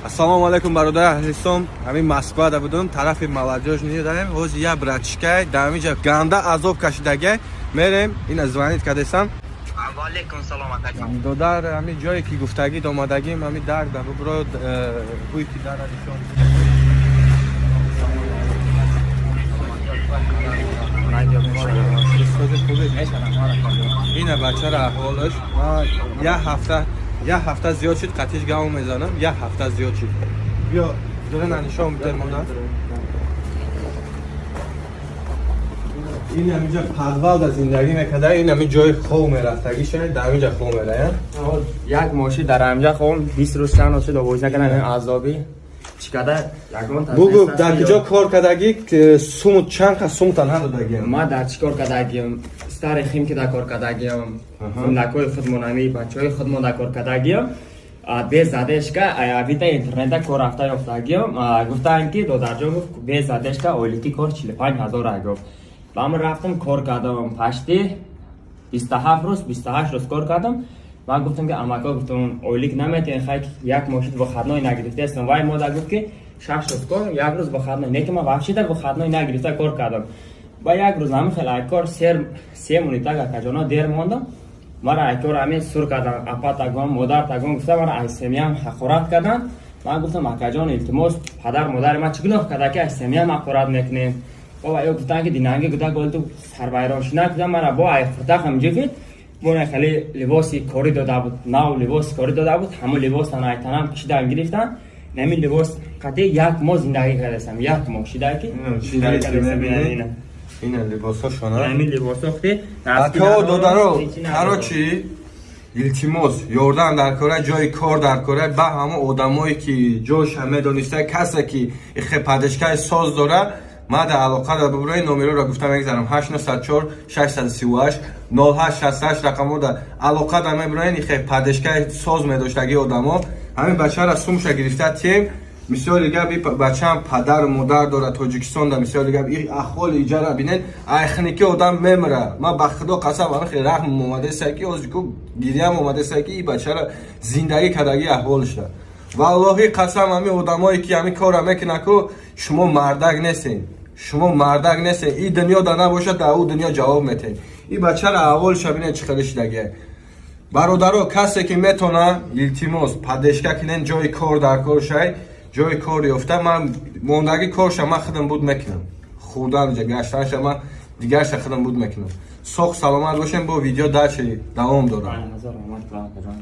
Ассалому алайкум, бародар аҳли ислом. Ҳамин Москвада будум, тарафи Молодёжный даем. Ҳозир як братишкай дар ҳаминҷа ганда азоб кашидагай. Мерем, ина звонит кардесам. Валейкум салом, акаҷон. Додар, ҳамин ҷое ки гуфтагид омадагим, ҳамин дар да бубро, бӯй ки дара нишон. Ина бачара аҳволаш. Ман як ҳафта зиёд шуд, қатиш гав мезанам, як ҳафта зиёд шуд. Биё, дурена нишон биде монда. Ин ҳаминҷа подвал да зиндагӣ мекарда, ин ҳамин ҷои хов мерафтагӣ шуд, дар ҳаминҷа хов мерая. Як моши дар ҳамҷа хом 20 рӯз чанд рӯз шуд, овоз накардам, азобӣ чикада ягон Бугу, дар куҷо кор кардагӣ, сумут чанд қа сумута надодагиам? Ма дар чӣ кор кардагиам? Старый Химки да кор кардагиам, зиндакои худмон, ҳами бачаҳои худмон да кор кардагиам. Без задержка авита интернета кор рафта ёфтагиам. Гуфтанд ки додарҷон гуфт, без задержка ойлики кор 45 000 гуфт. Ба ман рафтам, кор кардам, пашти 27 рӯз, 28 рӯз кор кардам. Ман гуфтам ки амако, гуфтам, ойлик наметиҳен, хай як моҳ шуд выходной нагирифтаестам. Вай мода гуфт ки 6 рӯз кор, як рӯз выходной. Не ки ман вообще выходной нагирифта кор кардам. Ба як рӯз ҳамин хел айкор сер се монитак, акаҷоно, дер мондам. Мара айкор ҳамин сур кардан, апа тагон, модар тагон гуфта, мара ай семьям ҳақорат кардан. Ман гуфтам: акаҷон, илтимос, падар модари ман чӣ гуноҳ карда ки ай семьям ҳақорат мекунем? Бо ё гуфтан ки динанги гуда гол ту сарвайроншина куда. Мара бо ай хурдақам ҷифи бо хеле либоси корӣ дода буд, нав либоси корӣ дода буд. Ҳамон либосан ай танам кишидан гирифтан. Намин либос қати як моҳ зиндагӣ кардасам, як моҳ шида ки. Ина либосошона. Намин либосо хти. Ака, додаро, короче, илтимос, ёрдам дар кора, ҷои кор дар кора ба ҳама одамое ки ҷоша медониста, касе ки ихе поддержкаи соз дора, ма дар алоқа да буброи номероро гуфта мегзарам: 804 638 0868 рақамо да алоқа да мебуроен. Ихе поддержкаи соз медоштаги одамо, ҳамин бачара сумша гирифта тием. Мисоли гап, и бачаам падару модар дора Тоҷикистон да. Мисоли гап, и аҳволи иҷара бинен, айхники одам мемра. Ма ба худо қасам, ами хеле раҳмам омадеса ки озику гирьям омадеса ки и бачара зиндагӣ кардаги аҳволиша. Валлоҳи қасам, ами одамое ки ами кора мекунаку, шумо мардак нестен, шумо мардак нестен. И дунё да набошад, дар ӯ дунё ҷавоб метен. И бачара аҳволиша бинен, чӣ хеле шидагия. Бародаро, касе ки метона, илтимос, поддержка кунен, ҷои кор дар кор шай, ҷои кор ёфта, ман мондагӣ корша ман худам буд мекунам, хурдан гаштанша ман дигарша худам буд мекунам. Соқ саломат бошем, бо видео дальше давом дорам. Ҳазор раҳмат, акаҷон.